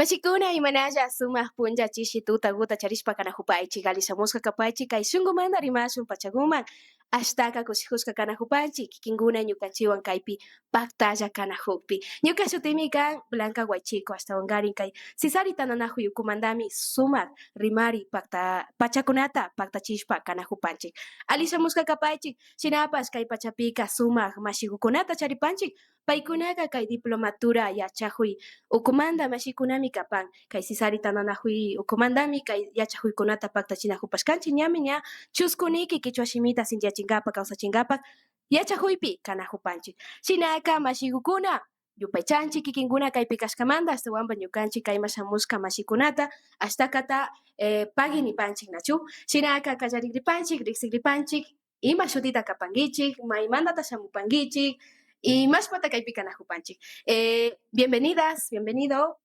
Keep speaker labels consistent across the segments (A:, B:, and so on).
A: Mashikuna imanalla sumaq punlla chishi tutaguta charishpa kanajupaychik alishamushka kapaychik kay shunkumanta rimashun pachakuman ashtaka kushijushka kanajupanchik kikinkuna ñukanchikwan kaypi paktalla kanajukpi. Ñuka shutimi kan Blanca Guaychico ashtawankarin kay Sisari tantanajuy ukumantami sumak rimari pakta pachakunata paktachishpa kanajupanchik. Alishamushka kapaychik shinapash kay pachapika sumak mashikukunata charipanchik paykunaka kay diplomatura yachajuy ukumanta mashikunami kapan kay Sisari tantanajuy ukumantami kay yachajuykunata paktachinajupashkanchik ñami ña chuskuniki kichwa shimita sinchiyachinkapak kawsachinkapak yachajuypi kanajupanchik. Shinaka mashikukuna yupaychanchik kikinkuna kaypi kashkamanta ashtawanpa ñukanchik kayman shamushka mashikunata ashtakata pagui nipanchik nachu shinaka kallarikripanchik riqsikripanchik ima shutita kapankichik maymantata shamupankichik imashpata kaypi kanajupanchik. Bienvenidas, bienvenido,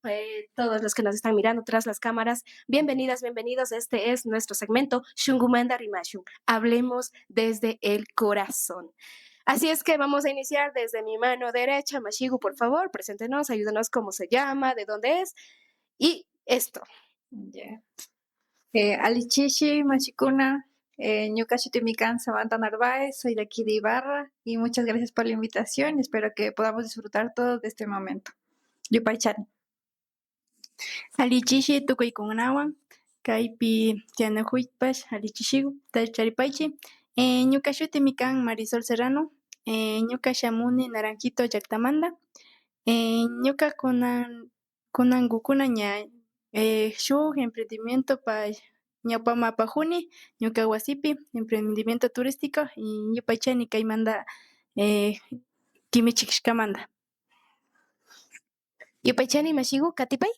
A: todos los que nos están mirando tras las cámaras, bienvenidas, bienvenidos. Este es nuestro segmento Shungumanda Rimashun. Hablemos desde el corazón. Así es que vamos a iniciar desde mi mano derecha. Mashigu, por favor, preséntenos, ayúdanos cómo se llama, de dónde es y esto.
B: Yeah. Alichishi, Mashikuna, ñuka shutimi kan Samantha Narváez, soy de aquí de Ibarra y muchas gracias por la invitación. Espero que podamos disfrutar todos de este momento. Yupaychani.
C: Alichishi tukuykunawan kaypi tiyanakuypash alichishiku charipaychi. Ñuka shutimi kan Marisol Serrano, ñuka shamuni Naranjito llaktamanta. Ñuka kunan kunankukuna ña shuk emprendimiento pa ñawpaman apajuni ñuka wasipi emprendimiento turístico y yupaychani kaymanta kimichishkamanta.
A: Yupaychani Mashigu, katipay.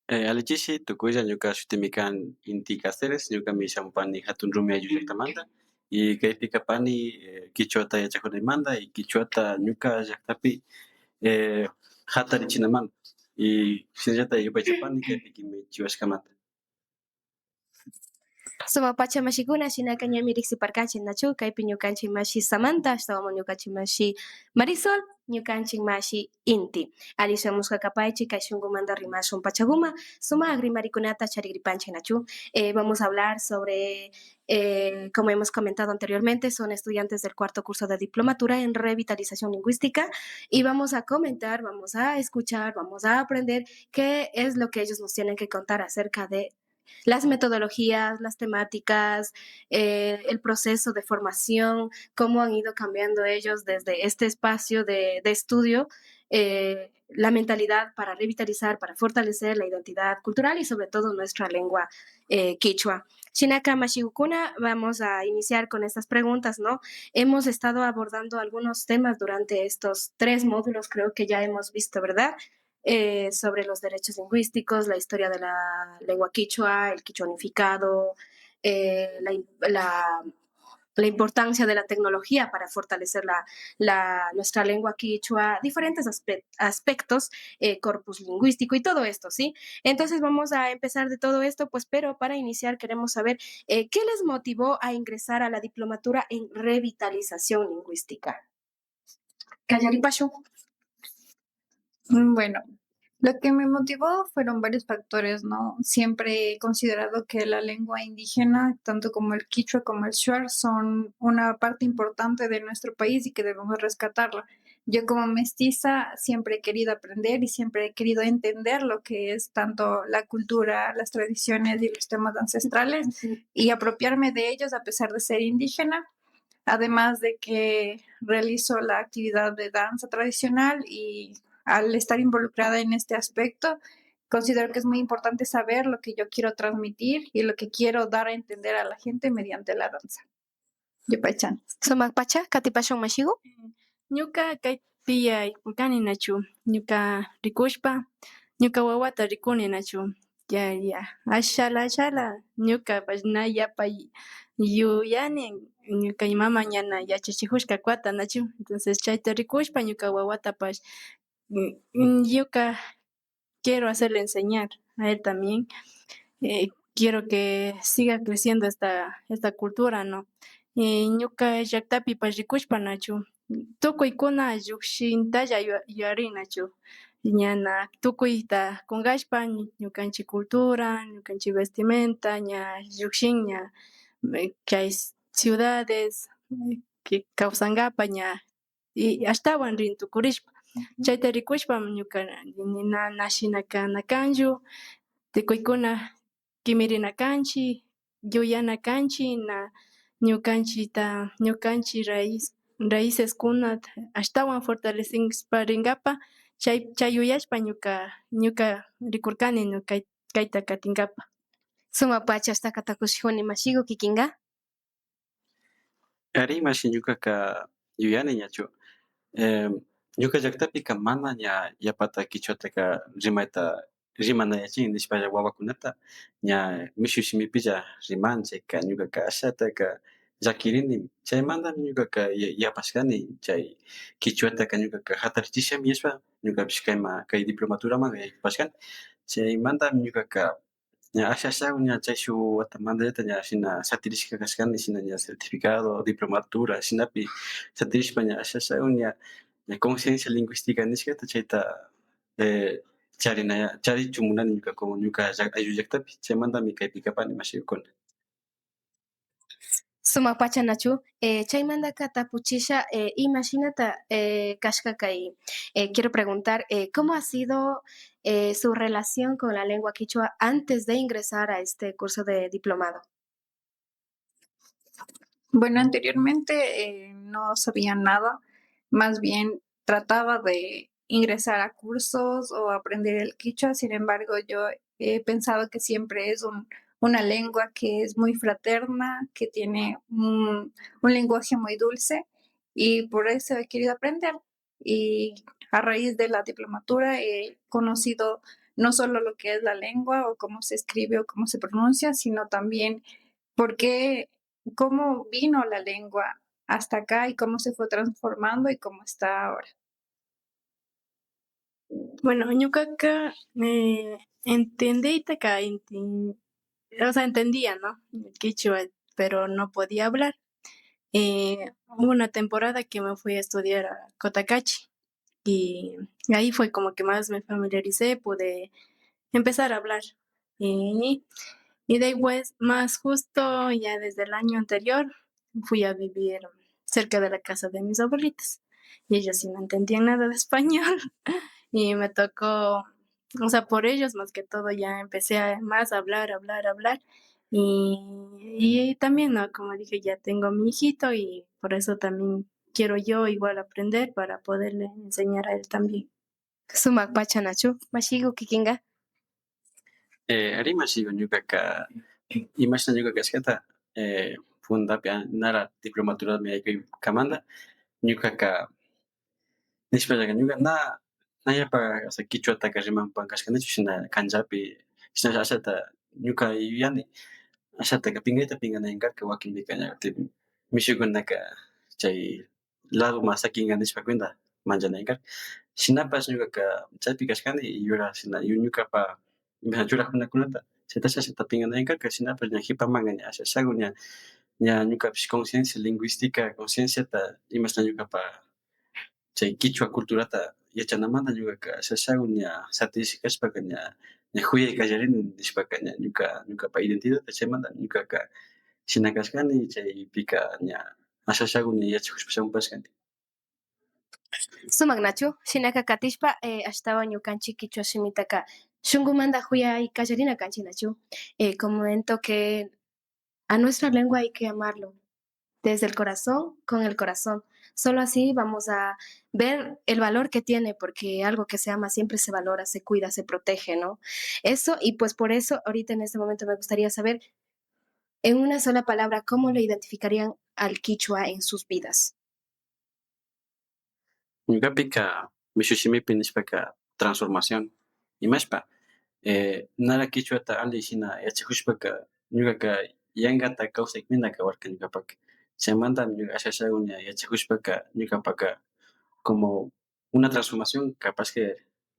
D: Alichishi tukuylla ñuka shutimi kan Inti Cáceres, ñukami shamupani hatun rumi ayllu llaktamanta y kaypi kapani kichwata yachakunamanta y kichwata ñuka llaktapi hatarichinamanta y shinallata yupaychapani kaypi kimichiwashkamanta.
A: Sumak pacha mashikuna shinaka ñami riqsiparkanchik nachu kaypi ñukanchik mashi Samantha ashtawan ñukanchik mashi Marisol ñukanchik mashi Inti. Ali shamushka kapaychik kay shunkumanta rimashun pachaguma sumak rimarikunata charikripanchik nachu. Vamos a hablar sobre, como hemos comentado anteriormente, son estudiantes del cuarto curso de diplomatura en revitalización lingüística y vamos a comentar, vamos a escuchar, vamos a aprender qué es lo que ellos nos tienen que contar acerca de las metodologías, las temáticas, el proceso de formación, cómo han ido cambiando ellos desde este espacio de estudio, la mentalidad para revitalizar, para fortalecer la identidad cultural y sobre todo nuestra lengua quichua. Shinaka mashigukuna, vamos a iniciar con estas preguntas, ¿no? Hemos estado abordando algunos temas durante estos 3 módulos, creo que ya hemos visto, ¿verdad? Sobre los derechos lingüísticos, la historia de la lengua quichua, el quichua unificado, la importancia de la tecnología para fortalecer nuestra lengua quichua, diferentes aspectos, corpus lingüístico y todo esto, ¿sí? Entonces vamos a empezar de todo esto, pero para iniciar queremos saber qué les motivó a ingresar a la diplomatura en revitalización lingüística. Kallaripashu.
B: Bueno, lo que me motivó fueron varios factores, ¿no? Siempre he considerado que la lengua indígena, tanto como el quichua como el shuar, son una parte importante de nuestro país y que debemos rescatarla. Yo como mestiza siempre he querido aprender y siempre he querido entender lo que es tanto la cultura, las tradiciones y los temas ancestrales y apropiarme de ellos a pesar de ser indígena. Además de que realizo la actividad de danza tradicional y al estar involucrada en este aspecto, considero que es muy importante saber lo que yo quiero transmitir y lo que quiero dar a entender a la gente mediante la danza. Yupaychan.
A: Sumak pacha, katipashun mashigu?
C: Ñuka kaypi yaykurkani nachu, ñuka rikushpa, ñuka wawata rikuni nachu. Ya, ya, ashala, ashala, ñuka pash na yapa yuyani, ñuka mama ñana yachachijushka kwata nachu. Entonces chayta rikushpa ñuka wawatapash, ñuka quiero hacerle enseñar a él también. Quiero que siga creciendo esta cultura, ¿no? Ñuka llaktapi pash rikushpa nachu, tukuykuna llukshintalla yuyarin nachu. Ñana tukuyta kungashpa ñukanchik cultura, ñukanchik vestimenta ña llukshin ña chay ciudades kawsankapa ña y ashtawan rin tukurishpa chayta rikushpa ñuka na shina kana kanchu tukuykuna kimirina kanchik yuyana kanchik na ñukanchikta ñukanchik raíceskuna ashtawan fortalecishpa rinkapa chay yuyashpa ñuka rikurkani kayta katinkapa.
A: Sumak pacha ashtakata kushikuni mashiku kikinka.
D: Ari mashi ñukaka yuyani ñachu ñuka llaktapika mana ña yapata kichwataka rimayta rimanayachin nishpalla wawakunata ña mishu shimipilla riman chayka ñukaka ashataka llakirini chaymantami ñukaka yapashkani chay kichwataka ñukaka hatarichishami nishpa ñukapish kayman kay diplomaturaman yaykupashkani chaymantami ñukaka ña asha ashawan ña chay shuk watamantallata ña shina satirishka kashkani shina ña certificado, diplomatura shinapi satirishpa ña asha ashawan ña conciencia lingüística nishkata chayta charina charichun munani ñuka como ñuka ayllu llaktapi chaymantami kaypi kapani mashikukuna.
A: Sumak pacha nachu chaymantaka tapuchisha ima shinata kashka kay quiero preguntar cómo ha sido su relación con la lengua quichua antes de ingresar a este curso de diplomado.
B: Bueno, anteriormente no sabía nada, más bien trataba de ingresar a cursos o aprender el quichua, sin embargo, yo he pensado que siempre es una lengua que es muy fraterna, que tiene un lenguaje muy dulce y por eso he querido aprender. Y a raíz de la diplomatura he conocido no solo lo que es la lengua o cómo se escribe o cómo se pronuncia, sino también por qué, cómo vino la lengua hasta acá y cómo se fue transformando y cómo está ahora.
C: Bueno, ñukaka entendiytaka o sea, entendía, ¿no? El quichua, pero no podía hablar. Hubo una temporada que me fui a estudiar a Cotacachi y ahí fue como que más me familiaricé, pude empezar a hablar. Y de ahí pues, más justo ya desde el año anterior fui a vivir cerca de la casa de mis abuelitas y ellos sí no entendían nada de español y me tocó, o sea, por ellos más que todo ya empecé a más a hablar, hablar, hablar y también, ¿no? Como dije, ya tengo a mi hijito y por eso también quiero yo igual aprender para poderle enseñar a él también.
A: Sumak pacha nachu mashiku kikinka.
D: Ari mashiku ñukaka imashna ñuka kashkata puntapi nara diplomaturami yaykuykamanta ñukaka nishpallaka ñuka na yapa osea kichwataka rimanpan kashkanichu shina canchapi shina ashata ñuka yuyani ashataka pinkayta pinkanayan karka wakinpika ña mishukunaka chay ladoman sakinka nishpa cuenta manchanayan karka shinapash ñukaka chaypi kashkani yura shina ñukapa churajunakunata chaytashi ashata pinkanayan karka shinapash ña jipamanka ña asha ashaku ña ña ñukapish conciencia lingüística concienciata imashna ñukapa chay kichwa culturata yachanamanta ñukaka asha ashaku ña satirishka kashpaka ña ña juyay kallarini nishpaka ña ñuka ñukapa identidadta chaymanta ñukaka shina kashkani chaypika ña asha ashaku ña yachakushpa shamupashkani.
A: Sumak nachu shinaka katishpa ashtawan ñukanchik kichwa shimitaka shunkumanta juyay kallarina kanchik nachu. Comento que a nuestra lengua hay que amarlo desde el corazón, con el corazón. Solo así vamos a ver el valor que tiene, porque algo que se ama siempre se valora, se cuida, se protege, ¿no? Eso, y pues por eso ahorita en este momento me gustaría saber, en una sola palabra, ¿cómo le identificarían al quichua en sus vidas?
D: Ñukapika mishu shimipi nishpaka transformación imashpa nara kichwata alli shina yachakushpaka ñukaka yankata kawsaykuna kawarka ñukapaka chaymantami ñuka asha ashaku ña yachakushpaka ñukapaka como una transformación capaz que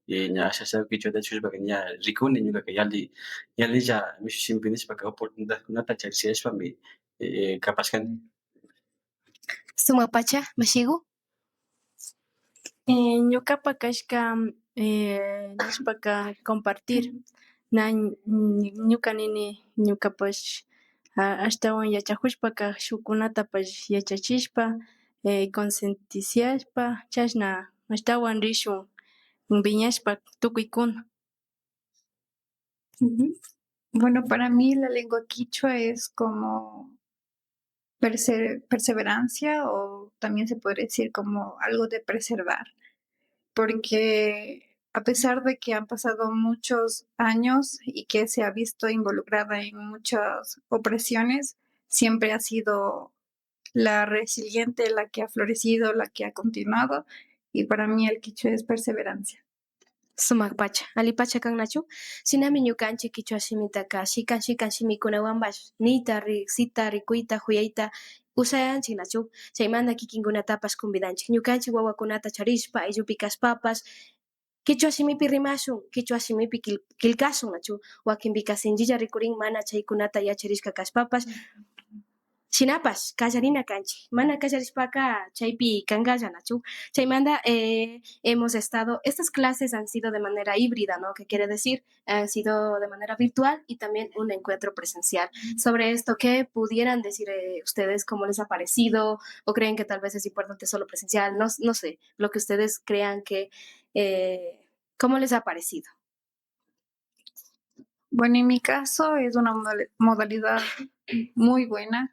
D: ña asha ashaku kichwata yachakushpaka ña rikuni ñukaka yalli yallilla mishu shimipi nishpaka oportunidadkunata charishpami capaz kani.
A: Sumak pacha, mashiku.
C: Ñukapa kashka nishpaka compartir na ñuka nini ñukapash ashtawan yachakushpaka shukkunatapash yachachishpa concienticiashpa chashna ashtawan rishun wiñashpa tukuykuna.
B: Bueno, para mí la lengua quichua es como perseverancia o también se podría decir como algo de preservar, porque a pesar de que han pasado muchos años y que se ha visto involucrada en muchas opresiones, siempre ha sido la resiliente, la que ha florecido, la que ha continuado, y para mí el quichua es perseverancia.
A: Sumak pacha, ali pacha kan nachu, shinami ñukanchik kichwa shimitaka shikan shikan shimikunawanpash niyta riksita rikuyta huyayta ushayanchik nachu, chaymanta kikinkunatapash convidanchik ñukanchik wawakunata charishpa ayllupi kashpapash kichwa shimipi rimashun, kichwa shimipi killkashun nachu, wakinpika sinchilla rikurin mana chaykunata yacharishka kashpapash shinapash kallarina kanchik, mana kallarishpaka chaypi kankalla nachu, chaymanta hemos estado, estas clases han sido de manera híbrida, ¿no? ¿Qué quiere decir? Han sido de manera virtual y también un encuentro presencial. Sobre esto, ¿qué pudieran decir ustedes? ¿Cómo les ha parecido? ¿O creen que tal vez es importante solo presencial? No, no sé, lo que ustedes crean que, ¿cómo les ha parecido?
B: Bueno, en mi caso es una modalidad muy buena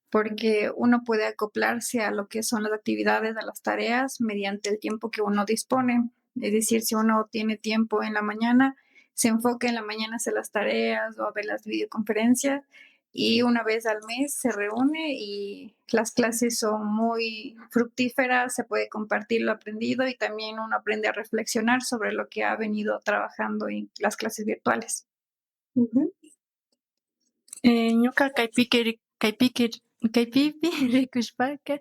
B: porque uno puede acoplarse a lo que son las actividades, a las tareas, mediante el tiempo que uno dispone. Es decir, si uno tiene tiempo en la mañana, se enfoca en la mañana a hacer las tareas o a ver las videoconferencias y una vez al mes se reúne y las clases son muy fructíferas, se puede compartir lo aprendido y también uno aprende a reflexionar sobre lo que ha venido trabajando en las clases virtuales.
C: Ñuka kaypipi rikushpaka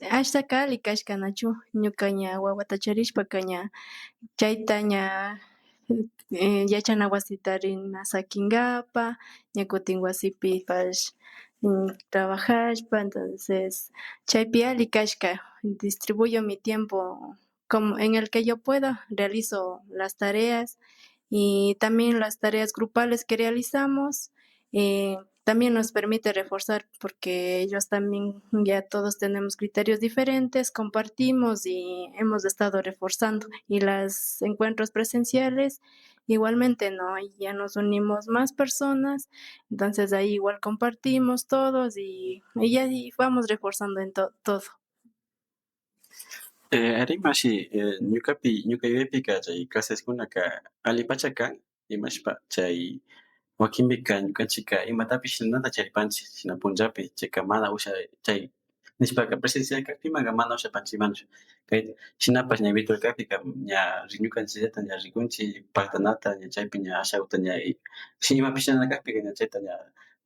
C: ashtaka alli kashka nachu ñuka ña wawata charishpaka ña chayta ña yachana wasita rina sakinkapa ña kutin wasipipash trabajashpa, entonces chaypi alli kashka distribuyo mi tiempo como en el que yo pueda, realizo las tareas y también las tareas grupales que realizamos también nos permite reforzar porque ellos también ya todos tenemos criterios diferentes, compartimos y hemos estado reforzando. Y los encuentros presenciales igualmente, ¿no? Ahí ya nos unimos más personas, entonces ahí igual compartimos todos y ya y vamos reforzando en todo.
D: Ari mashi, ñukapi, ñuka yuyaypika chay claseskunaka alli pacha kan, imashpa chay wakinpika ñukanchika imatapish shinata charipanchik, shina punllapi chayka mana usha chay nishpaka presencial kakpimaka mana ushapanchikmanchu. Kay shinapash ña virtual kakpika ña ñukanchikllata ña rikunchik paktanata ña chaypi ña ashakuta ña imapish shina kakpika ña chayta ña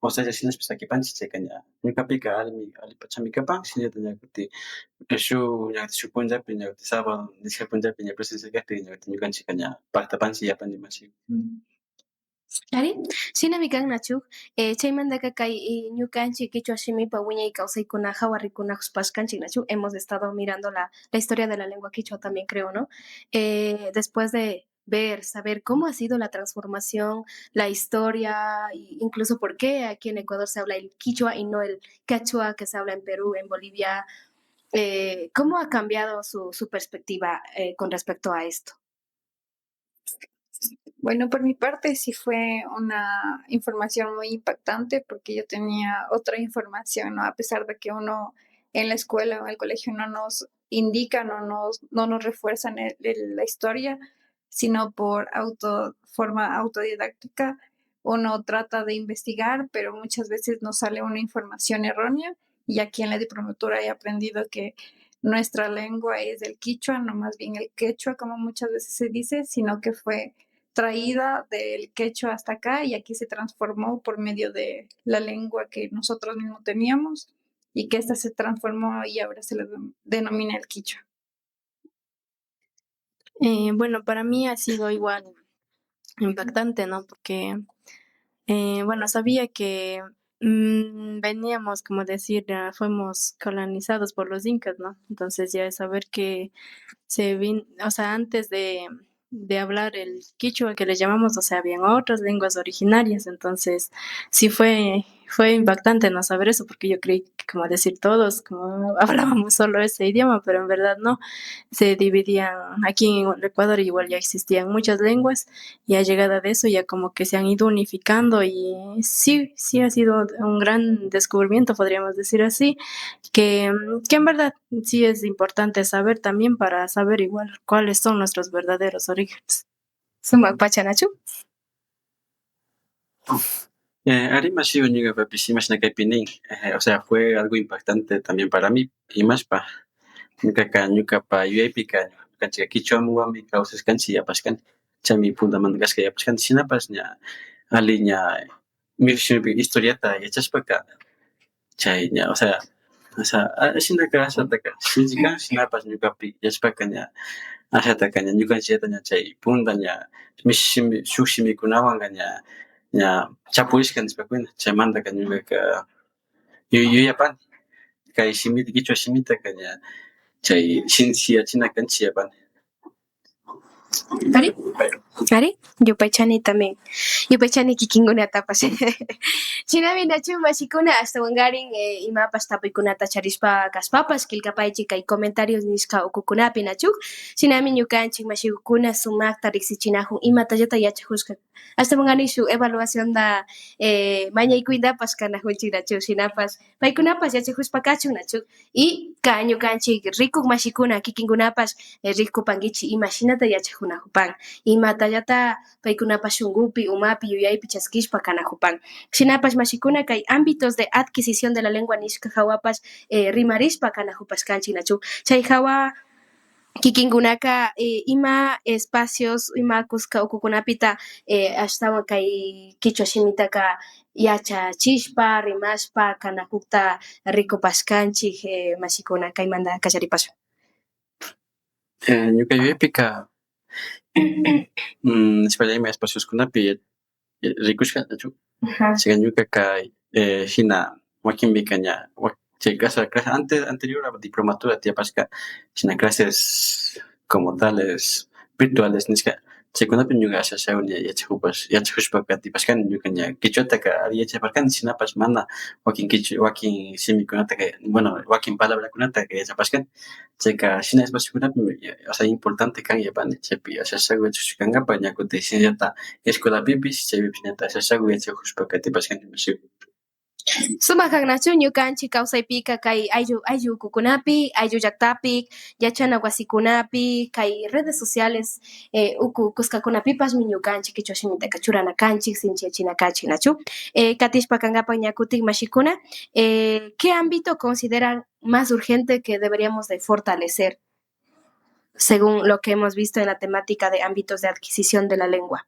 D: osalla shinashpa sakipanchik chayka ña ñukapika allimi alli pachami kapan shinallata ña kutin shuk ña shuk punllapi ña sábado nishka punllapi ña presencial kakpika ña ñukanchika ña paktapanchik yapani mashi.
A: Ari, shinami kan nachu, chaymantaka kay ñukanchik kichwa shimipa wiñay kawsaykuna hawa rikunajushpashkanchik nachu, hemos estado mirando la historia de la lengua quichua también creo, ¿no? Después de ver, saber cómo ha sido la transformación, la historia, incluso por qué aquí en Ecuador se habla el quichua y no el quechua que se habla en Perú, en Bolivia, ¿cómo ha cambiado su perspectiva con respecto a esto?
B: Bueno, por mi parte sí fue una información muy impactante porque yo tenía otra información, ¿no? A pesar de que uno en la escuela o en el colegio no nos indica, no nos refuerzan la historia, sino por forma autodidáctica, uno trata de investigar, pero muchas veces nos sale una información errónea y aquí en la diplomatura he aprendido que nuestra lengua es el quichua, no más bien el quechua, como muchas veces se dice, sino que fue traída del quechua hasta acá y aquí se transformó por medio de la lengua que nosotros mismos teníamos y que esta se transformó y ahora se le denomina el quichua.
C: Bueno, para mí ha sido igual impactante, ¿no? Porque sabía que Veníamos, como decir, fuimos colonizados por los incas, ¿no? Entonces ya saber que se vin, o sea, antes de hablar el quichua que le llamamos, o sea, habían otras lenguas originarias, entonces sí fue impactante no saber eso, porque yo creí que, como decir todos, como hablábamos solo ese idioma, pero en verdad no, se dividían, aquí en Ecuador igual ya existían muchas lenguas, y a llegada de eso ya como que se han ido unificando y sí, sí ha sido un gran descubrimiento, podríamos decir así, que en verdad sí es importante saber también para saber igual cuáles son nuestros verdaderos orígenes.
A: Sumak pacha, Nachu.
D: Ari mashiwa ñukapapish imashina kaypi nin, o sea, fue algo impactante también para mí, imashpa ñukaka ñukapa yuyaypika ñukanchik kichwawanmi kawsashkanchik yapashkani, chaymi puntamanta kashka yapashkani, shinapash ña ali ña mishu historiata yachashpaka chay ña, o sea, shinaka ashataka shinchi kan, shinapash ñukapi yachashpaka ña ashataka ña ñukanchikllata ña chay punta ña mishi shimi shuk shimikunawanka ña ña chapurishka nishpa cuenta, chaymantaka ñukaka yuyapani kay shimita kichwa shimitaka ña chay shinchiyachina kanchik yapani.
A: Ari? Ari? Yupaychani también. Yupaychani kikinkunatapash. Shinami Nachu mashikuna ashtawankarin imapash tapuykunata charishpa kashpapash killkapaychik kay comentarios nishka ukukunapi Nachu. Shinami ñukanchik mashikukuna sumakta riksichinajun imatallata yachajushka. Ashtawankarin shuk evaluacionda mañaykuytapash kanajunchik Nachu. Shinapash paykunapash yachajushpa kachun Nachu. Y ka ñukanchik rikuk mashikuna kikinkunapash rikupankichik imashinata yachajunajupan. Imatallata paykunapash shunkupi, umapi, yuyaypi chaskishpa kanajupan. Shinapash mashikuna kay ámbitos de adquisición de la lengua nishka hawapash rimarishpa kanajupashkanchik Nachu. Chay hawa kikinkunaka ima espacios, ima kuska ukukunapita ashtawan kay kichwa shimitaka yachachishpa, rimashpa kanajukta rikupashkanchik mashikuna kaymanta kallaripashun.
D: Ñuka yuyaypika nishpalla ima espacioskunapi rikushka Nachu. Chayka ñukaka shina wakinpika ña chay clase antes anterior a diplomatura tiyapashka shina clases como tales virtuales nishka chaykunapi ñuka asha asha ña yachajupash yachajushpa katipashkani ñuka ña kichwataka alli yachaparkani shinapash mana wakin kichwa wakin shimikunataka bueno wakin palabrakunataka yachapashkani chayka shina espaciokunapi o sea importante kan yapani chaypi asha ashaku yachakushkankapak ña kutin shinallata escuelapipish chaypipish ñata asha ashaku yachajushpa katipashkani mashiku.
A: Sumak kan Nachu ñukanchik kawsaypika kay ayllu ayllu ukukunapi, ayllu llaktapi, yachana wasikunapi, kay redes sociales uku kuskakunapipashmi ñukanchik kichwa shimitaka churana kanchik, sinchiyachina kanchik Nachu. Katishpa kankapak ña kutin mashikuna, ¿qué ámbito consideran más urgente que deberíamos de fortalecer según lo que hemos visto en la temática de ámbitos de adquisición de la lengua?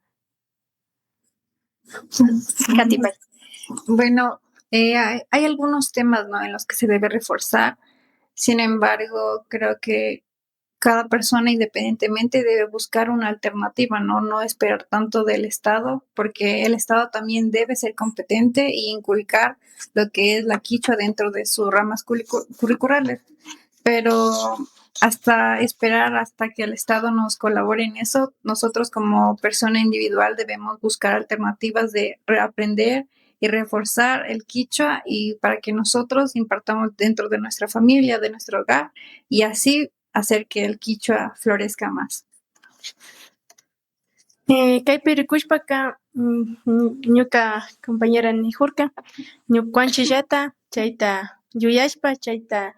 A: Katipay.
B: Bueno, hay algunos temas, ¿no?, en los que se debe reforzar. Sin embargo, creo que cada persona independientemente debe buscar una alternativa, ¿no? No esperar tanto del Estado, porque el Estado también debe ser competente e inculcar lo que es la quichua dentro de sus ramas curriculares. Pero hasta esperar hasta que el Estado nos colabore en eso, nosotros como persona individual debemos buscar alternativas de reaprender y reforzar el quichua y para que nosotros impartamos dentro de nuestra familia, de nuestro hogar, y así hacer que el quichua florezca más.
C: Kaypi rikushpaka ñuka compañera nijurka ñukanchillata chayta yuyashpa chayta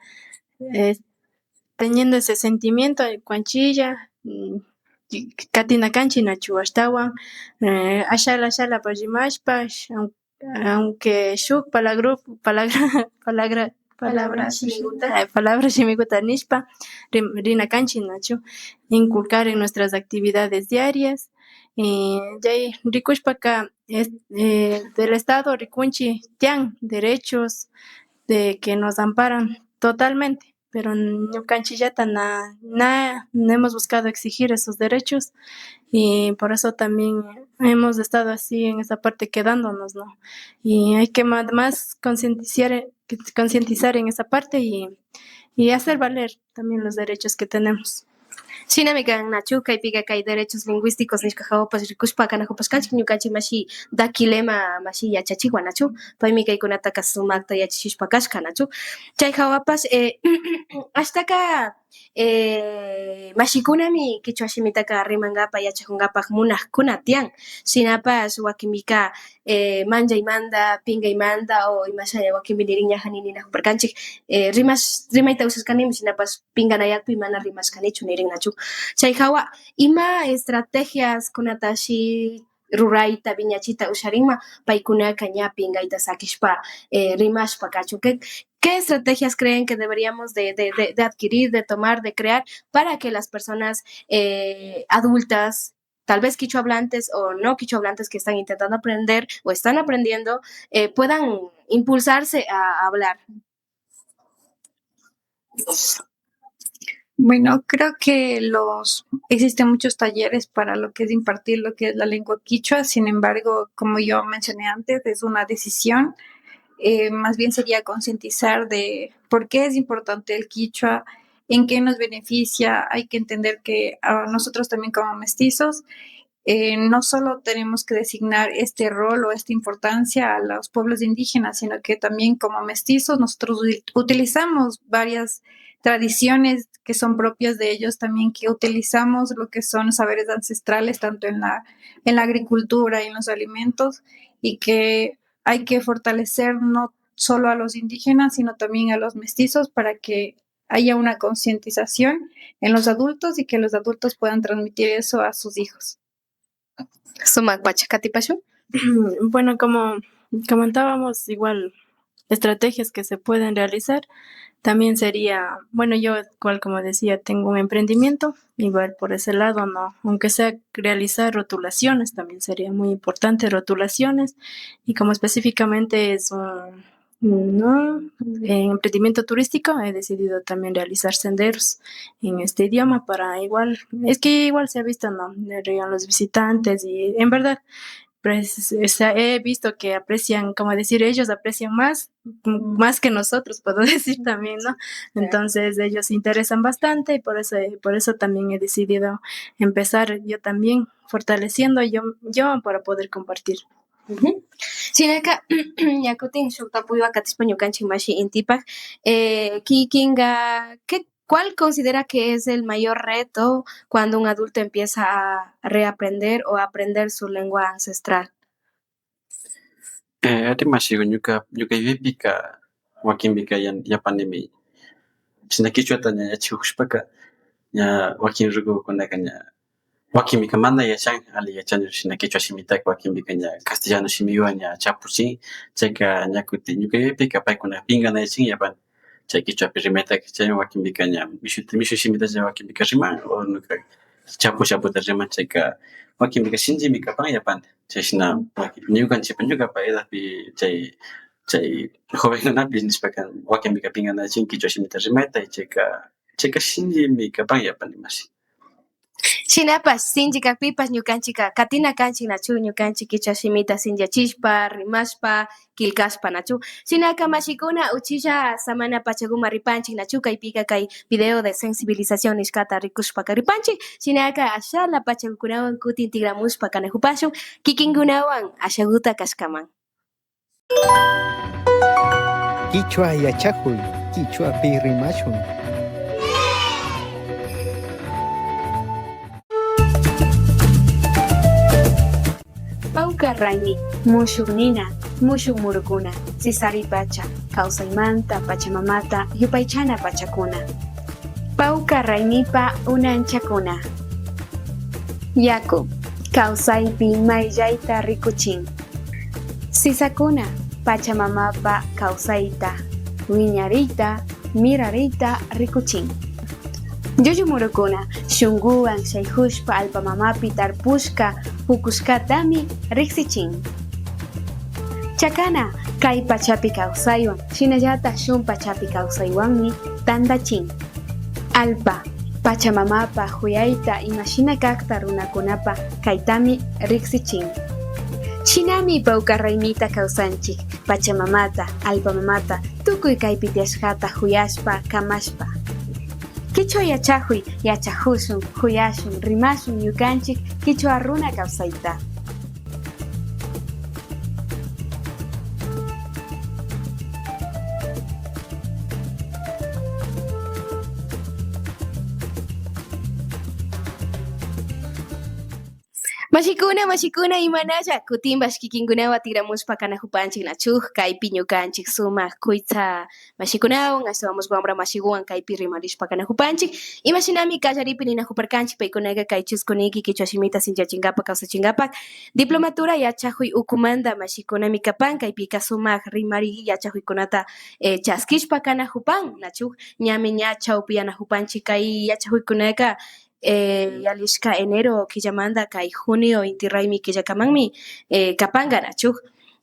C: teniendo ese sentimiento ñukanchilla katina kanchik nachu ashtawan ashala ashala rimashpa aunque shuk palabra palabra palabra palabra shimikuta nishpa rina kanchik nachu inculcar en nuestras actividades diarias chay rikushpaka del Estado rikunchik tiyan derechos de que nos amparan totalmente. Pero ñukanchikllata na hemos buscado exigir esos derechos y por eso también hemos estado así en esa parte quedándonos, ¿no? Y hay que más concientizar en esa parte y hacer valer también los derechos que tenemos.
A: Shinami kan nachu kaypika kay derechos lingüísticos nishka hawapash rikushpa kanajupashkanchik ñukanchik mashi Daquilema mashi yachachikwan nachu paymi kaykunataka sumakta yachachishpa kashka nachu chay hawapash ashtaka mashikunami kichwa shimitaka rimankapa yachajunkapak munajkuna tiyan shinapash wakinpika manchaymanta pinkaymanta o imasha wakinpi nirin ñaja nininajuparkanchik rimayta ushashkanimi shinapash pinkanayakpi mana rimashkanichu nirin nachu chay hawa ima estrategias kunatashi rurayta viñachita usharinma paykunaka ña pinkayta sakishpa rimashpa kachun. ¿Qué estrategias creen que deberíamos de adquirir, de tomar, de crear para que las personas adultas, tal vez quichua hablantes o no quichua hablantes que están intentando aprender o están aprendiendo, puedan impulsarse a hablar?
B: Bueno, creo que existen muchos talleres para lo que es impartir lo que es la lengua quichua. Sin embargo, como yo mencioné antes, es una decisión. Más bien sería concientizar de por qué es importante el quichua, en qué nos beneficia. Hay que entender que a nosotros también como mestizos, no solo tenemos que designar este rol o esta importancia a los pueblos indígenas, sino que también como mestizos nosotros utilizamos varias tradiciones que son propias de ellos también, que utilizamos lo que son saberes ancestrales tanto en la agricultura y en los alimentos, y que hay que fortalecer no solo a los indígenas, sino también a los mestizos para que haya una concientización en los adultos y que los adultos puedan transmitir eso a sus hijos.
A: Sumak pacha, Katipashu.
C: Bueno, como comentábamos, igual estrategias que se pueden realizar, también sería, bueno, yo igual como decía, tengo un emprendimiento, igual por ese lado, ¿no? Aunque sea realizar rotulaciones, también sería muy importante rotulaciones, y como específicamente es un, ¿no? En emprendimiento turístico, he decidido también realizar senderos en este idioma para igual, es que igual se ha visto, ¿no? Llegan los visitantes y en verdad, pues, o sea, he visto que aprecian, como decir, ellos aprecian más que nosotros, puedo decir también, ¿no? Entonces ellos se interesan bastante y por eso también he decidido empezar yo también fortaleciendo yo para poder compartir.
A: Shinaka, ñakutin shuk tapuywa katishpa ñukanchik mashi intipak, kikinga, ¿qué, cuál considera que es el mayor reto cuando un adulto empieza a reaprender o a aprender su lengua ancestral?
D: Ari mashigo ñuka yuyaypika wakinpika yapanimi shina kichwata ña yachakushpaka ña wakin rukukunaka ña wakinpika mana yachan, alli yachanchu shina kichwa shimitaka wakinpika ña castellano shimiwan ña chapuchin, chayka ña kutin ñuka yuyaypika paykuna pinkanayachin yapani chay kichwapi rimaytaka, chay wakinpika ña mishu shimita chay wakinpika riman o nuka chapu chaputa riman, chayka wakinpika shinchimi kapan yapani, chay shina ñukanchikpa ñukapa edadpi chay jovenkunapi nishpaka wakinpika pinkanayachin kichwa shimita rimayta y chayka shinchimi kapan yapani mashi.
A: Shinapash sinchi kakpipash ñukanchika katina kanchik nachu ñukanchik kichwa shimita sinchachishpa rimashpa killkashpa nachu shinaka mashikuna uchilla samana pachakuma ripanchik nachu kaypika kay video de sensibilización nishkata rikushpa ripanchik shinaka ashala pachakukunawan kutin tigramushpa kanajupashun kikinkunawan ashaguta kashkaman.
E: Kichwa yachakuy, kichwapi rimashun.
A: Pawkar Raymi, mushuk nina, mushuk murukuna, sisari pacha, kawsaymanta, pachamamata, yupaychana pachakuna. Pawkar Raymipa unanchakuna. Yaku, kawsaypi mayllayta rikuchin. Sisakuna, pachamamapa kawsayta, wiñariyta, mirariyta rikuchin. Llullu murukuna, shunkuwan shaykushpa allpamamapi tarpushka pukushkatami riksichin. Chakana kay pachapi kawsaywan shinallatak shun pachapi kawsaywanmi tantachin. Allpa pachamamapa huyayta imashina kakta runakunapa kaytami riksichin. Shinami pawkar raymita kawsanchik pachamamata, allpamamata tukuy kaypi tiyashkata huyashpa kamashpa. Kichwa yachakuy yachakushun, huyashun, rimashun ñukanchik kichwa runa kawsayta. Mashikuna, mashikuna, imanalla kutinpash kikinkunawan tikramushpa kanajupanchik nachuk kaypi ñukanchik sumak kuytsa mashikunawan ashtawanmush wambra mashikuwan kaypi rimarishpa kanajupanchik imashinami kallaripi ninajuparkanchik paykunaka kay chuskuniki kichwa shimita sinchachinkapak kawsachinkapak diplomatura yachakuy ukumanta mashikunami kapan kaypika sumak rimari yachakuykunata chaskishpa kanajupan nachuk ñami ña chawpi yanajupanchik kay yachakuykunaka yalishka enero killamanta kay junio inti raymi killakamanmi kapanka nachuk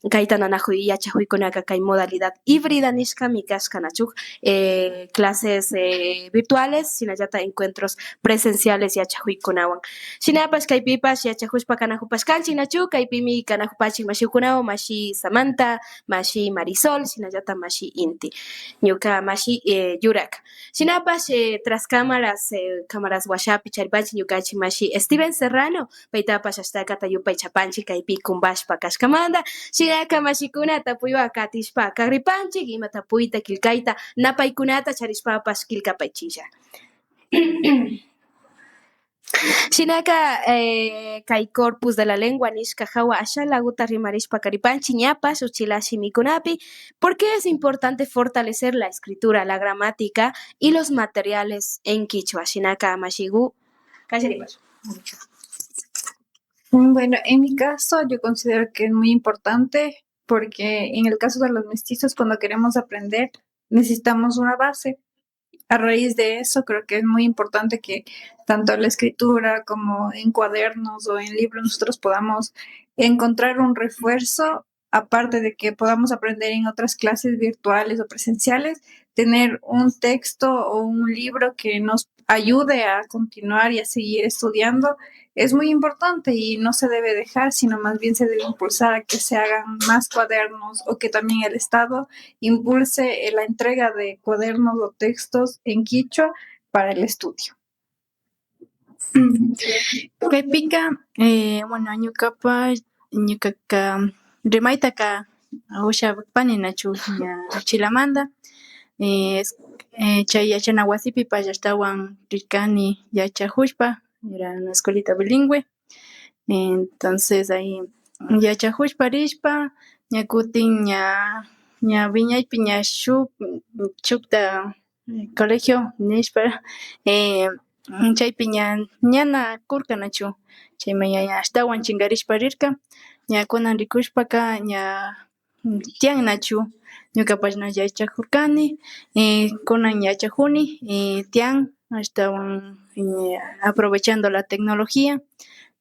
A: kayta nanajuy yachakuykunaka kay modalidad híbrida nishkami kashka nachuk clases virtuales shinallatak encuentros presenciales yachakuykunawan shinapash kaypipash yachakushpa kanajupashkanchik nachuk kaypimi kanajupachik mashikunawan mashi Samantha, mashi Marisol, shinallatak mashi Inti ñuka mashi Yurak shinapash tras cámaras cámaras washapi charipanchik ñukanchik mashi Steven Serrano paytapash ashtakata yupay chapanchik kaypi kumbashpa kashkamanta shinaka mashikuna tapuywan katishpa kakripanchik ima tapuyta killkayta napaykunata charishpapash killkapaychilla. Shinaka kay corpus de la lengua nishka hawa ashalaguta rimarishpa karipanchik ñapash uchila shimikunapi. ¿Por qué es importante fortalecer la escritura, la gramática y los materiales en quichua? Shinaka mashigu kallaripash.
B: Bueno, en mi caso yo considero que es muy importante porque en el caso de los mestizos cuando queremos aprender necesitamos una base. A raíz de eso creo que es muy importante que tanto la escritura como en cuadernos o en libros nosotros podamos encontrar un refuerzo, aparte de que podamos aprender en otras clases virtuales o presenciales, tener un texto o un libro que nos ayude a continuar y a seguir estudiando es muy importante y no se debe dejar, sino más bien se debe impulsar a que se hagan más cuadernos o que también el Estado impulse la entrega de cuadernos o textos en quichua para el estudio.
C: Kaypika bueno ñukapash ñukaka rimaytaka ushapani nachu ña uchilamanta chay yachana wasipipash ashtawan rirkani yachakushpa era una escuelita bilingüe entonces ahi yachakushpa rishpa ña kutin ña ña wiñaypi ña shuk shukta colegio nishpa chaypi ña ñana kurkanachu chayman ña ashtawan chinkarishpa rirka ña kunan rikushpaka ña tiyannachu ñukapash na yachakurkani kunan yachakuni tiyan ashtawan aprovechando la tecnología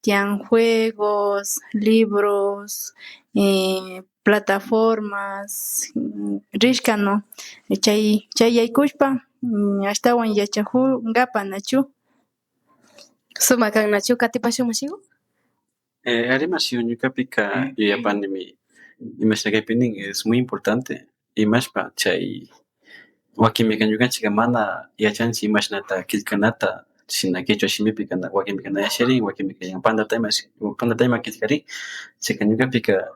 C: tiyan juegos, libros, plataformas rishka no chay chay yaykushpa ashtawan yachakunkapak nachu.
A: Sumak kan nachu katipashun mashiku.
D: Ari mashiku ñukapika yuyapanimi imashina kaypi nin es muy importante imashpa chay wakinpika ñukanchika mana yachanchik imashinata killkanata shina kichwa shimipika wakinpika na yacharin wakinpika pantata ima pantata ima killkarin chayka ñukapika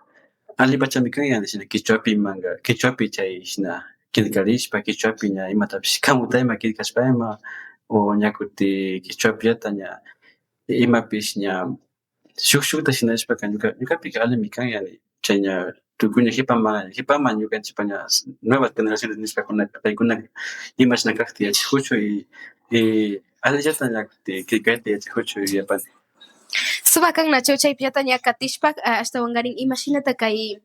D: allipachami kan yani shina kichwapi imanka kichwapi chay shina killkarishpa kichwapi ña imatapish kamuta ima killkashpa ima o ña kuti kichwapillata ña imapish ña shuk shukta shinashpaka ñukapika allimi kan yani chay ña tukuy ña jipaman jipaman ñukanchikpa ña nuevas generaciones nishkakunaka paykunaka imashina kakta yachakuchun y allillata ña kuti killkayta yachakuchun yuyapani.
A: Sumak kan nachu chaypillata ña katishpa ashtawankarin imashinata kay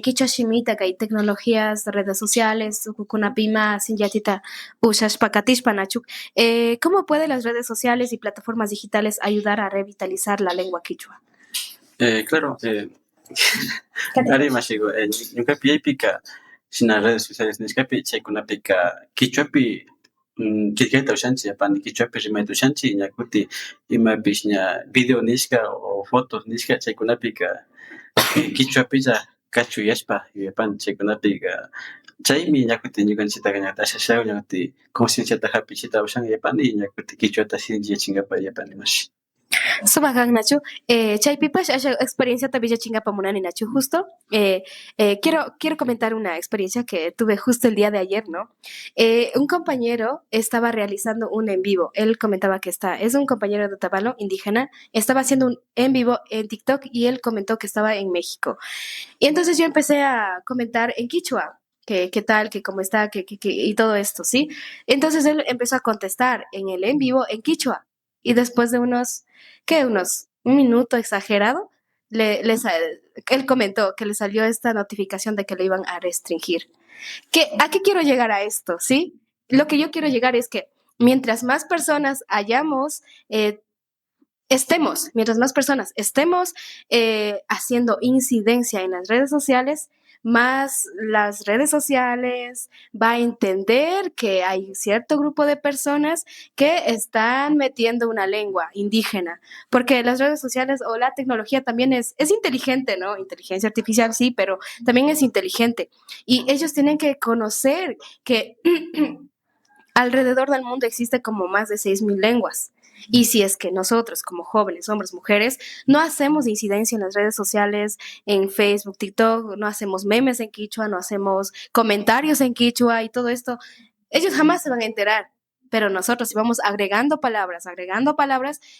A: kichwa shimita kay tecnologías, redes sociales ukukunapi ima sinchatita ushashpa katishpa nachu ¿cómo pueden las redes sociales y plataformas digitales ayudar a revitalizar la lengua quichua?
D: Claro, Ari mashiku, ñukapi yaypika shina redes sociales nishkapi chaykunapika kichwapi killkayta ushanchik apani kichwapi rimayta ushanchik ña kuti imapish ña video nishka o fotos nishka chaykunapika kichwapilla kachuyashpa yuyapani chaykunapika chaymi ña kuti ñukanchiktaka ña asha asha ña kuti concienciata hapichita ushan yapani ña kuti kichwata shinchiyachinkapak yapani mashi.
A: Sumak kan, Nachu. Chaypipash asha experienciata villachinkapak munani, Nachu. Justo quiero comentar una experiencia que tuve justo el día de ayer, ¿no? Un compañero estaba realizando un en vivo. Él comentaba que es un compañero de Otavalo, indígena, estaba haciendo un en vivo en TikTok y él comentó que estaba en México. Y entonces yo empecé a comentar en quichua, que qué tal, que cómo está, que y todo esto, ¿sí? Entonces él empezó a contestar en el en vivo en quichua. Y después de unos, ¿qué? Unos, un minuto exagerado, él comentó que le salió esta notificación de que le iban a restringir. ¿A qué quiero llegar a esto? ¿Sí? Lo que yo quiero llegar es que mientras más personas hayamos, estemos, mientras más personas estemos haciendo incidencia en las redes sociales, más las redes sociales va a entender que hay cierto grupo de personas que están metiendo una lengua indígena, porque las redes sociales o la tecnología también es inteligente, ¿no? Inteligencia artificial sí, pero también es inteligente. Y ellos tienen que conocer que alrededor del mundo existe como más de 6.000 lenguas. Y si es que nosotros, como jóvenes, hombres, mujeres, no hacemos incidencia en las redes sociales, en Facebook, TikTok, no hacemos memes en quichua, no hacemos comentarios en quichua y todo esto, ellos jamás se van a enterar. Pero nosotros si vamos agregando palabras,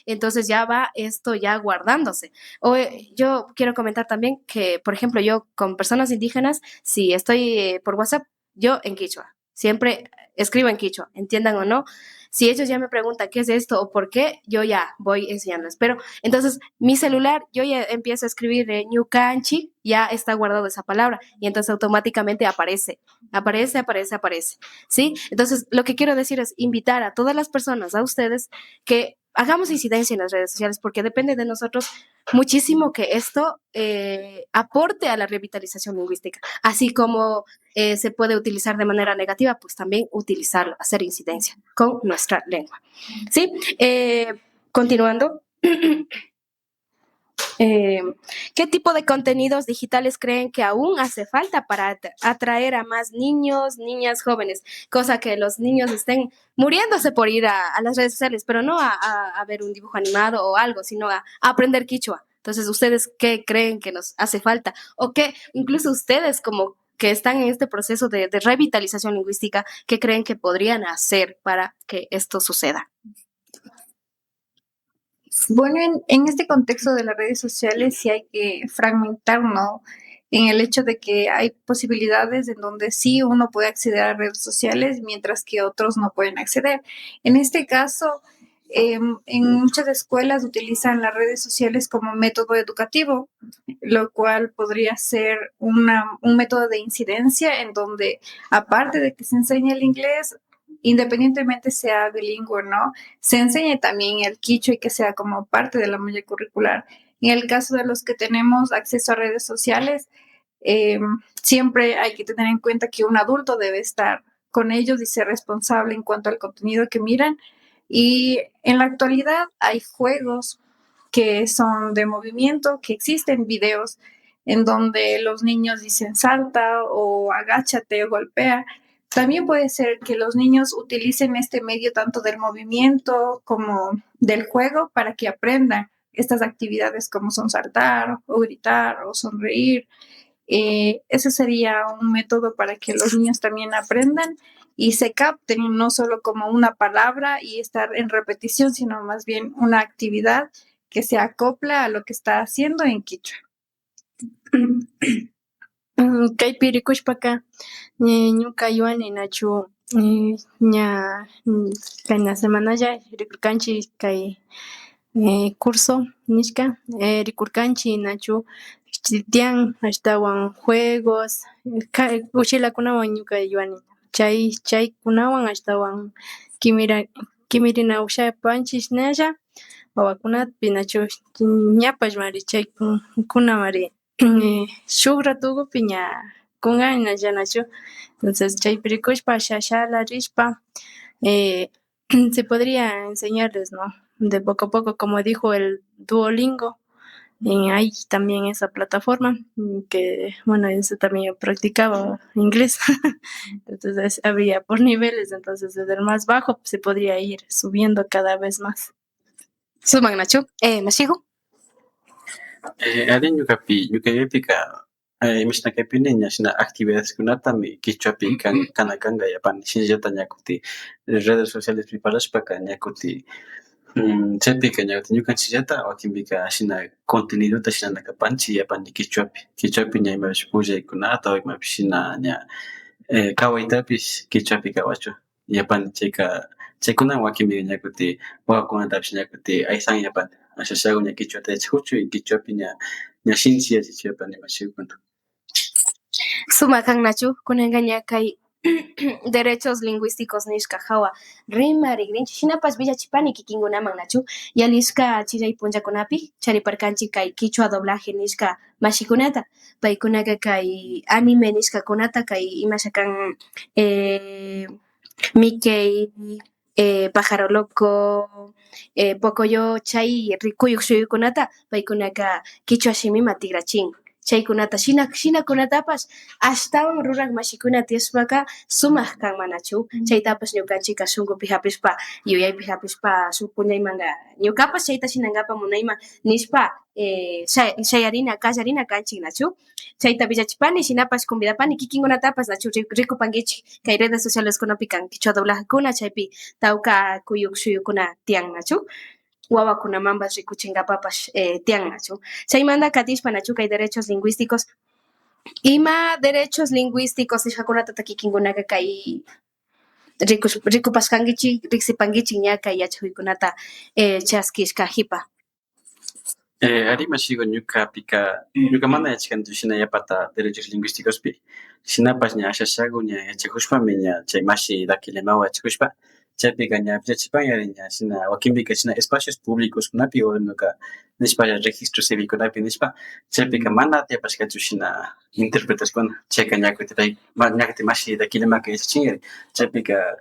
A: entonces ya va esto ya guardándose. O, yo quiero comentar también que, por ejemplo, yo con personas indígenas, si estoy por WhatsApp, yo en quichua, siempre escribo en quichua, entiendan o no. Si ellos ya me preguntan qué es esto o por qué, yo ya voy enseñándoles. Pero entonces mi celular, yo ya empiezo a escribir ñukanchi, ya está guardado esa palabra y entonces automáticamente aparece, aparece, aparece, aparece, ¿sí? Entonces lo que quiero decir es invitar a todas las personas, a ustedes, que hagamos incidencia en las redes sociales porque depende de nosotros muchísimo que esto aporte a la revitalización lingüística. Así como se puede utilizar de manera negativa, pues también utilizarlo, hacer incidencia con nuestra lengua. ¿Sí? Continuando. ¿Qué tipo de contenidos digitales creen que aún hace falta para atraer a más niños, niñas, jóvenes? Cosa que los niños estén muriéndose por ir a las redes sociales, pero no a ver un dibujo animado o algo, sino a aprender quichua. Entonces, ¿ustedes qué creen que nos hace falta? O qué, incluso ustedes como que están en este proceso de revitalización lingüística, ¿qué creen que podrían hacer para que esto suceda?
B: Bueno, en este contexto de las redes sociales sí hay que fragmentar, ¿no? En el hecho de que hay posibilidades en donde sí uno puede acceder a redes sociales, mientras que otros no pueden acceder. En este caso, en muchas escuelas utilizan las redes sociales como método educativo, lo cual podría ser un método de incidencia en donde, aparte de que se enseñe el inglés, independientemente sea bilingüe o no, se enseñe también el quichua y que sea como parte de la malla curricular. En el caso de los que tenemos acceso a redes sociales, siempre hay que tener en cuenta que un adulto debe estar con ellos y ser responsable en cuanto al contenido que miran. Y en la actualidad hay juegos que son de movimiento, que existen videos en donde los niños dicen salta o agáchate o golpea. También puede ser que los niños utilicen este medio tanto del movimiento como del juego para que aprendan estas actividades como son saltar o gritar o sonreír. Ese sería un método para que los niños también aprendan y se capten no solo como una palabra y estar en repetición, sino más bien una actividad que se acopla a lo que está haciendo en quichua.
C: Kaypi rikushpaka ñuka yuani nachu ña kayna semanalla rikurkanchik kay curso nishka rikurkanchik nachu tiyan ashtawan juegos uchilakunawan ñuka yuani chaykunawan ashtawan kimirina ushapanchik shinalla wawakunapi nachu ñapashmari chaykunamari. Shuk ratukupi ña kunkanina nachu, entonces chaypi rikushpa asha ashala rishpa se podría enseñarles, ¿no? De poco a poco, como dijo el Duolingo, hay también esa plataforma que, bueno, eso también yo practicaba inglés, entonces había por niveles, entonces desde el más bajo se podría ir subiendo cada vez más.
A: Sumak nachu, mashiku.
D: Ari ñukapi ñuka yuyaypika imashina kaypi ña shina actividadeskunatami kichwapi kan kana kanka yapani shinallata ña kuti redes socialespi parlashpaka ña kuti chaypika ña ñukanchikllata wakinpika shina contenidota shinana kapanchik yapani kichwapi kichwapi ña imapish pullaykunata o imapish shina ña kawaytapish kichwapi kawachun yapani chayka chaykuna wakinpika ña kuti wawakunatapish ña kuti aysan yapani asha ashaku ña kichwata yachakuchun y kichwapi ña ña shinchi yachachiy yapani mashikuna.
A: Sumak kan nachu kunanka ña kay derechos lingüísticos nishka hawa rimarikrinchik shinapash villachipani kikinkunaman nachu yalishka chillay punllakunapi chariparkanchik kay kichwa doblaje nishka mashikunata paykunaka kay anime nishkakunata kay imasha kan Mickey, Pájaro Loco, Pocoyo chay rikuyuk shuyukunata paykunaka kichwa shimiman tikrachin chaykunata shina shinakunatapash ashtawan rurak mashikuna tiyashpaka sumak kanman nachu chaytapash ñukanchika shunkupi hapishpa yuyaypi hapishpa shuk punllaymanka ñukapash chayta shinankapak munayman nishpa shayarina kallarina kanchik nachu chayta villachipani shinapash convidapani kikinkunatapash nachu rikupankichik kay redes sociales kunapi kan kichwa doblajekuna chaypi tawka kuyuk shuyukuna tiyan nachu wawakunamanpash rikuchinkapapash tiyan nachu chaymanta katishpa nachu kay derechos lingüísticos ima derechos lingüísticos nishkakunatata kikinkunaka kay rikupashkankichik riksipankichik ña kay yachakuykunata chaskishka jipa.
D: Ari mashiku ñukapika ñuka mana yachakanichu shina yapata derechos lingüísticospi shinapash ña asha ashaku ña yachakushpami ña chay mashi Daquilemawan yachakushpa chaypika ña villachipan yari ña shina wakinpika shina espacios públicos kunapi o imaka nishpa registro civilkunapi nishpa chaypika mana tiyapashkachu shina intérpreteskuna chayka ña kuti pay ña kuti mashi Daquilemaka yachachin yari chaypika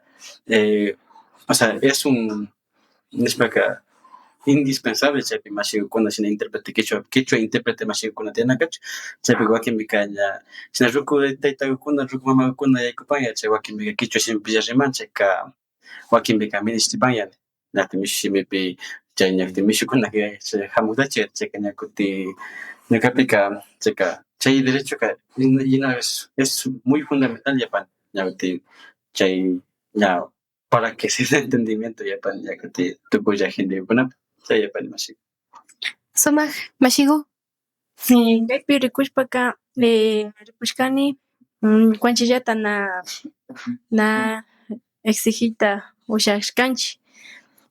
D: o sea es un nishpaka indispensable chaypi mashikukuna shina intérprete kichwa kichwa intérprete mashikukuna tiyana kachu chaypika wakinpika ña shina ruku taytakuna ruku mamakuna yaykupan chay wakinpika kichwa shimipilla riman chayka wakinpika minishtipan yani ñakti mishu shimipi chay ñakti mishukunaka hamuktachi chayka ña kuti ñukapika chayka chay derechoka es muy fundamental yapani ña kuti chay ña para que se dé entendimiento yapani ña kuti tukuylla gentekunapa chay yapani mashi.
A: Sumak mashiku.
C: Kaypi rikushpaka rikushkani ñukanchikllata na exigita ushashkanchik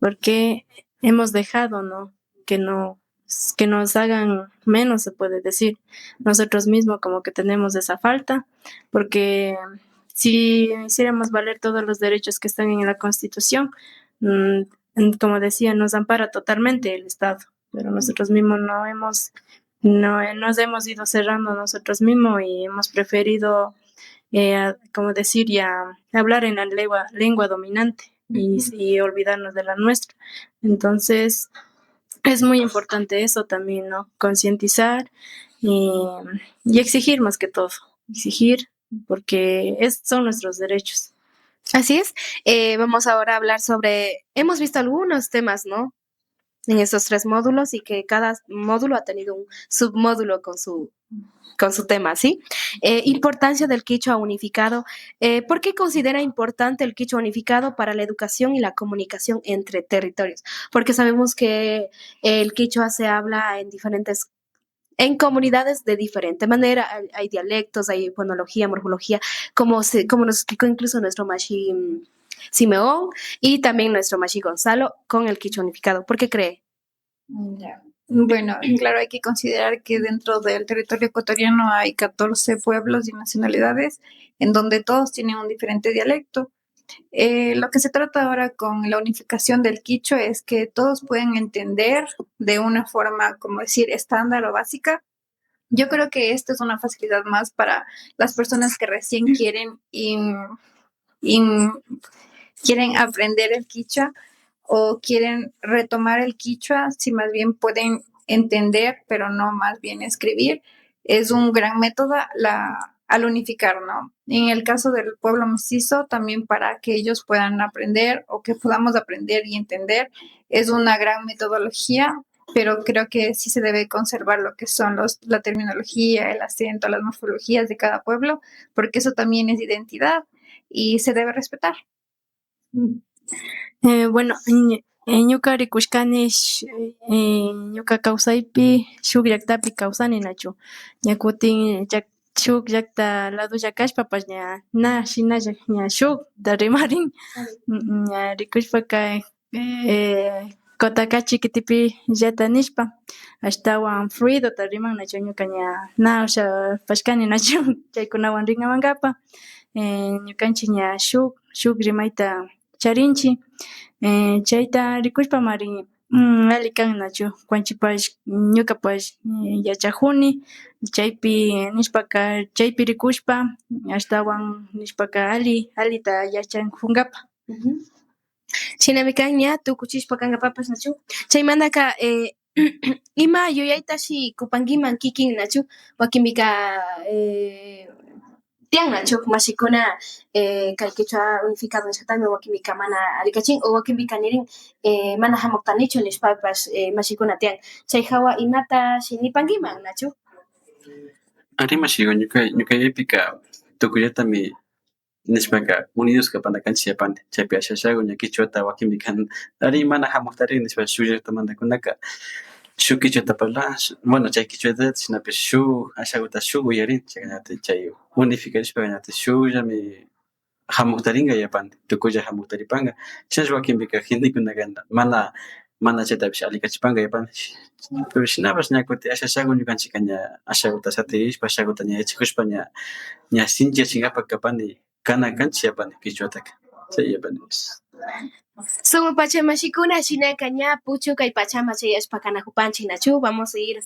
C: porque hemos dejado, ¿no? Que nos hagan menos, se puede decir. Nosotros mismos como que tenemos esa falta, porque si hiciéramos valer todos los derechos que están en la Constitución, como decía, nos ampara totalmente el Estado, pero nosotros mismos no nos hemos ido cerrando nosotros mismos y hemos preferido, como decir, ya hablar en la lengua dominante y olvidarnos de la nuestra. Entonces, es muy importante eso también, ¿no? Concientizar y exigir más que todo, exigir porque son nuestros derechos.
A: Así es. Vamos ahora a hablar sobre, hemos visto algunos temas, ¿no? En estos tres módulos y que cada módulo ha tenido un submódulo con su tema, ¿sí? Importancia del quichua unificado. ¿Por qué considera importante el quichua unificado para la educación y la comunicación entre territorios? Porque sabemos que el quichua se habla en diferentes, en comunidades de diferente manera. Hay dialectos, hay fonología, morfología, como nos explicó incluso nuestro mashi Simeón y también nuestro mashi Gonzalo con el quichua unificado. ¿Por qué cree?
B: Ya. Bueno, claro, hay que considerar que dentro del territorio ecuatoriano hay 14 pueblos y nacionalidades en donde todos tienen un diferente dialecto. Lo que se trata ahora con la unificación del quichua es que todos pueden entender de una forma, como decir, estándar o básica Yo creo que esto es una facilidad más para las personas que recién quieren y quieren aprender el quichua o quieren retomar el quichua, si más bien pueden entender, pero no más bien escribir. Es un gran método al unificar, ¿no? En el caso del pueblo mestizo, también para que ellos puedan aprender o que podamos aprender y entender, es una gran metodología, pero creo que sí se debe conservar lo que son la terminología, el acento, las morfologías de cada pueblo, porque eso también es identidad y se debe respetar.
C: Bueno, ñuka rikushkani ñuka kawsaypi shuk llaktapi kawsani nachu ña kutin shuk llakta ladolla kashpapash ña na shinalla ña shukta rimarin ña rikushpaka Cotacachi kitipi llata nishpa ashtawan fluidota riman nachu ñuka ña na ushapashkani nachu chaykunawan rinkawankapa ñukanchik ña shuk rimayta charinchik chayta rikushpamari alli kan nachu ñukanchikpash ñukapash yachajuni chaypi nishpaka chaypi rikushpa ashtawan nishpaka allita yachajunkapa.
A: Shinami kan ña tukuchishpa kankapapash nachu chaymantaka ima yuyaytashi kupankiman kikin nachu wakinpika tiyan nachu mashikuna kay quichua unificado nishkatami wakinpika mana allikachin o wakinpika nirin mana hamuktanichu nishpapash mashikuna tiyan chay hawa imatashi nipankiman nachu.
D: Ari mashiku ñuka yuyaypika tukuyllatami nishpaka unidos kapana kanchik yapani chaypi asha ña quichuata wakinpika ari mana hamuktarin nishpa shuk llaktamantakunaka shuk quichuata parlan, bueno chay quichuata shinapish shuk ashakuta shuk uyarin chaykunatik chay unificarishpa shukllami hamuktarinka yapani tukuylla hamuktaripanka chashna wakinpika gentekunaka mana chaytapish alikachipanka yapani pero shinapash ña kutin asha ashaku ñukanchika ña ashakuta satirishpa ashakuta ña yachakushpa ña sinchiyachinkapak kapani kana kanchik yapani quichuataka chay yapani.
A: Sumak pachamashikuna shinaka ña puchukay pachama chayashpa kanajupanchik nachu vamos a ir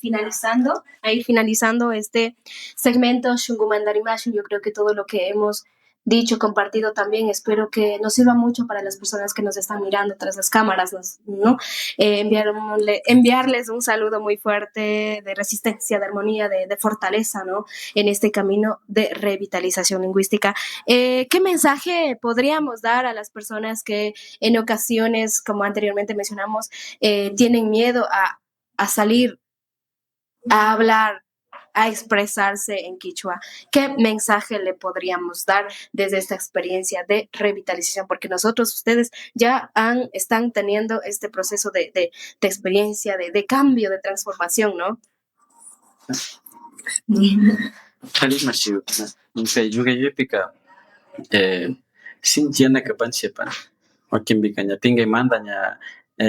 A: finalizando este segmento Shunkumanta Rimashun. Yo creo que todo lo que hemos dicho, compartido también, espero que nos sirva mucho para las personas que nos están mirando tras las cámaras, ¿no? Enviarles un saludo muy fuerte de resistencia, de armonía, de fortaleza, ¿no? En este camino de revitalización lingüística. ¿Qué mensaje podríamos dar a las personas que en ocasiones, como anteriormente mencionamos, tienen miedo a salir, a hablar, a expresarse en quichua? ¿Qué mensaje le podríamos dar desde esta experiencia de revitalización? Porque ustedes ya están teniendo este proceso de experiencia, de cambio, de transformación, ¿no?
D: Ñuka yuyaypika sinchiyana kapanchik yapani wakinpika ña pinkaymanta ña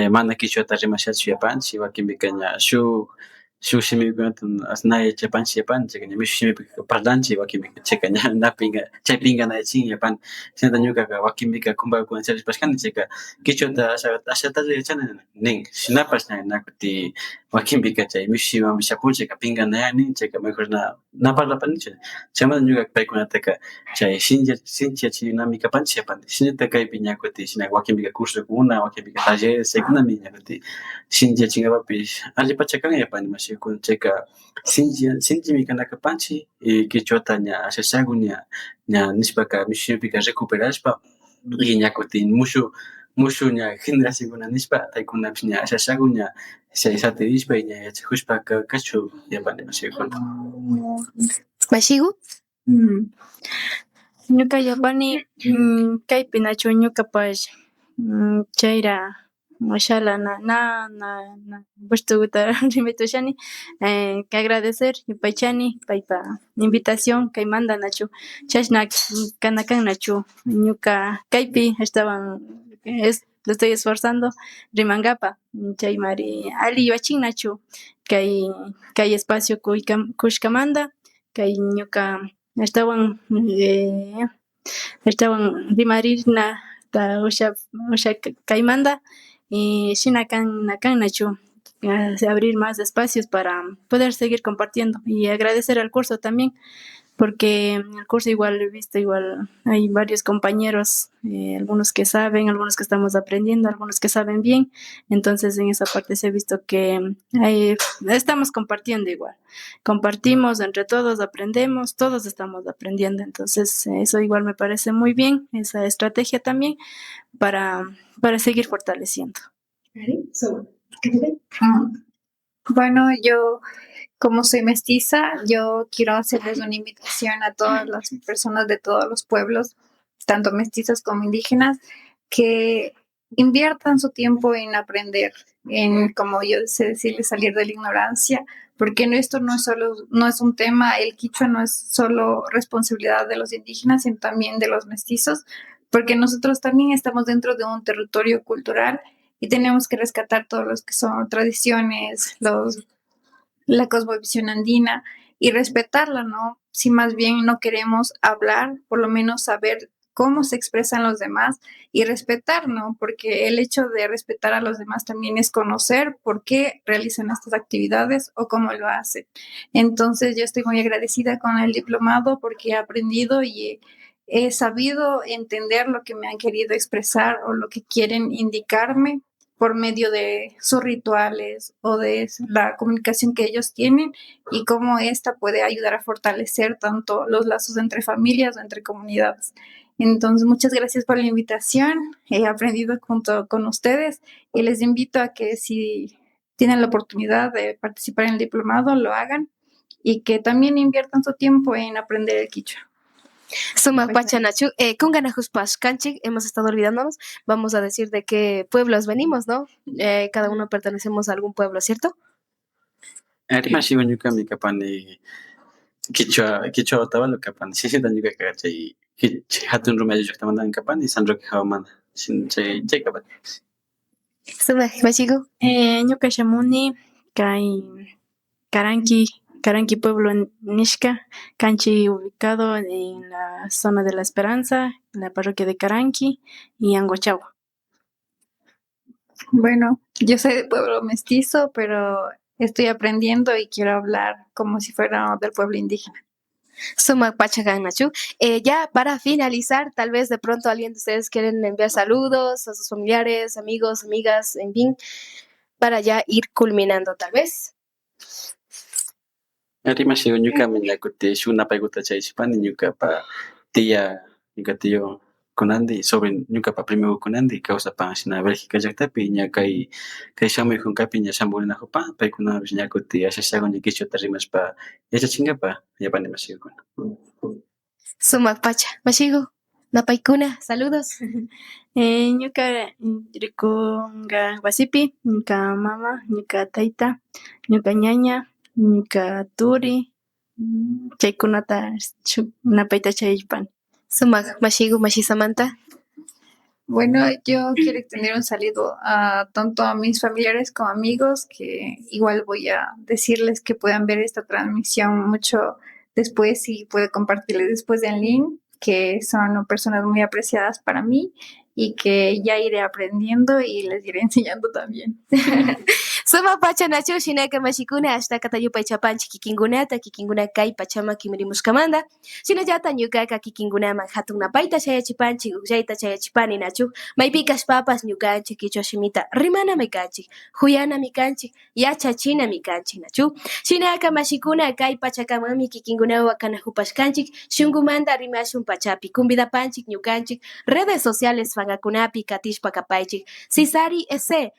D: mana quichuata rimashachu yapanchik wakinpika ña shuk shimikunata na yachapanchik yapani chayka ña mishu shimipi parlanchik wakinpika chayka ña na pinka chay pinkanayachin yapani shinata ñukaka wakinpika kumpakuna charishpashkani chayka quichuata ashatalla yachani nin shinapash ña na kuti wakinpika chay mishu shimiwanpish shapun chayka pinkanayan nin chayka mejor na parlapanichu chaymanta ñuka paykunataka chay sinchiyachinami kapanchik yapani shinata kaypi ña kuti shina wakinpika cursokuna wakinpika talleres chaykunami ña kuti sinchiyachinkapapish alli pacha kan yapani mashikuna chayka sinchimi kana kapanchik y quichuata ña asha ashaku ña nishpaka mishu shimipika recuperashpa y ña kutin mushu ña generacionkuna nishpa paykunapish ña asha ashaku ña chay satirishpa y ña yachakushpa kachu yapani mashikuna.
A: Mashiku?
C: Ñuka yapani kaypi nachu ñukapash chayra ashala na gushtuta rimayta ushani agradecer yupaychani paypa invitación kaymanta nachu chashna kana kan nachu ñuka kaypi ashtawan lo estoy esforzando rimankapa chaymari alli yuyachin nachu kay espacio kushkamanta kay ñuka ashtawan rimarinata usha kaymanta y shina kana kan nachu. Abrir más espacios para poder seguir compartiendo y agradecer al curso también, porque en el curso igual he visto, igual hay varios compañeros, algunos que saben, algunos que estamos aprendiendo, algunos que saben bien, entonces en esa parte se ha visto que ahí estamos compartiendo igual, compartimos entre todos, aprendemos, todos estamos aprendiendo, entonces eso igual me parece muy bien, esa estrategia también para seguir fortaleciendo.
B: Bueno, yo como soy mestiza, yo quiero hacerles una invitación a todas las personas de todos los pueblos, tanto mestizas como indígenas, que inviertan su tiempo en aprender, en, como yo sé decirles, salir de la ignorancia, porque esto no es solo, no es un tema, el quichua no es solo responsabilidad de los indígenas, sino también de los mestizos, porque nosotros también estamos dentro de un territorio cultural y tenemos que rescatar todos los que son tradiciones, la cosmovisión andina y respetarla, ¿no? Si más bien no queremos hablar, por lo menos saber cómo se expresan los demás y respetar, ¿no? Porque el hecho de respetar a los demás también es conocer por qué realizan estas actividades o cómo lo hacen. Entonces, yo estoy muy agradecida con el diplomado porque he aprendido y he sabido entender lo que me han querido expresar o lo que quieren indicarme por medio de sus rituales o de la comunicación que ellos tienen y cómo esta puede ayudar a fortalecer tanto los lazos entre familias o entre comunidades. Entonces, muchas gracias por la invitación. He aprendido junto con ustedes y les invito a que si tienen la oportunidad de participar en el diplomado, lo hagan y que también inviertan su tiempo en aprender el quichua.
A: Sumak pacha nachu, kunganajuspash kanchik, hemos estado olvidándonos, vamos a decir de qué pueblos venimos, ¿no? Cada uno pertenecemos a algún pueblo, ¿cierto?
D: Rimashi ñukami kapani Quichua Otavalo kapani, shinshita ñukaka chay hatun rumi ayllu llaktamanta kapani San Roque hawamanta, chay chay kapani.
A: Sumak mashiku.
C: Ñuka shamuni kay Caranqui pueblo nishka, kanchi ubicado en la zona de La Esperanza, en la parroquia de Caranqui y Angochagua.
B: Bueno, yo soy de pueblo mestizo, pero estoy aprendiendo y quiero hablar como si fuera del pueblo indígena.
A: Sumak pacha nachu. Ya para finalizar, tal vez de pronto alguien de ustedes quieren enviar saludos a sus familiares, amigos, amigas, en fin, para ya ir culminando tal vez.
D: Rimashi ñukami ñakuti shuk napaykuta chayashpani ñukapa tía, ñuka tío kunandi, sobre ñukapa primo kunandi kawsapan shina Bélgica llaktapi ña kay shamuy junkapi ña shamukunajupa paykunapish ñakuti asha quichuata rimashpa yachachinkapa yapani mashikukuna.
A: Sumak pacha, mashiku, napaykuna, saludos.
C: Ñuka rikunga wasipi, ñuka mama, ñuka tayta, ñuka ñaña, ñuka turi, chaykunata napayta chayashpani.
A: Sumak, mashiku, mashi Samantha.
B: Bueno, yo quiero extender un saludo a tanto a mis familiares como amigos, que igual voy a decirles que puedan ver esta transmisión mucho después y puedo compartirles después del link, que son personas muy apreciadas para mí y que ya iré aprendiendo y les iré enseñando también.
A: Suma pacha nachu shinaka mashikuna ashtakata yupay chapanchik kikinkunata kikinkuna kay pachama kimirimushkamanta shinallata ñukaka kikinkunaman hatun napayta shayachipanchik ukllayta chayachipani nachu maypi kashpapash ñukanchik kichwa shimita rimanami kanchik huyanami kanchik yachachinami kanchik nachu shinaka mashikuna kay pachakamami kikinkunawan kanajupashkanchik shunkumanta rimashun pachapi kunvidapanchik ñukanchik redes sociales pankakunapi katishpa kapaychik Sisari SC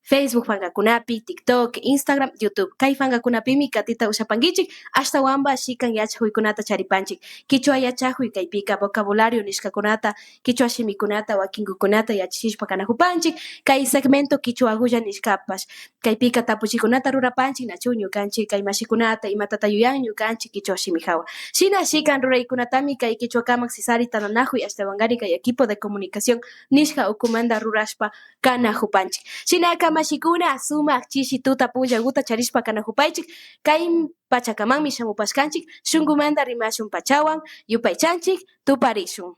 A: Facebook pankakunapi, TikTok, Instagram, YouTube. Kay pankakunapimi katita ushapankichik ashtawanpa shikan yachakuykunata charipanchik. Kichwa yachakuy kaypika vocabulario nishkakunata, kichwa shimikunata, wakinkukunata yachachishpa kanajupanchik. Kay segmento kichwa agulla nishkapash. Kaypika tapuchikunata rurapanchik nachu ñukanchik kay mashikunata imatata yuyan ñukanchik kichwa shimihawa. Shina shikan ruraykunatami kay kichwa kamak sisari tananajuy ashtawankari kay equipo de comunicación nishka ukumanta rurashpa kanajupanchik. Shinaka mashikuna sumak chishi tuta punllaguta charishpa kanajupaychik kay pachakamanmi shamupashkanchik shunkumanta rimashun pachawan yupaychanchik tuparishun.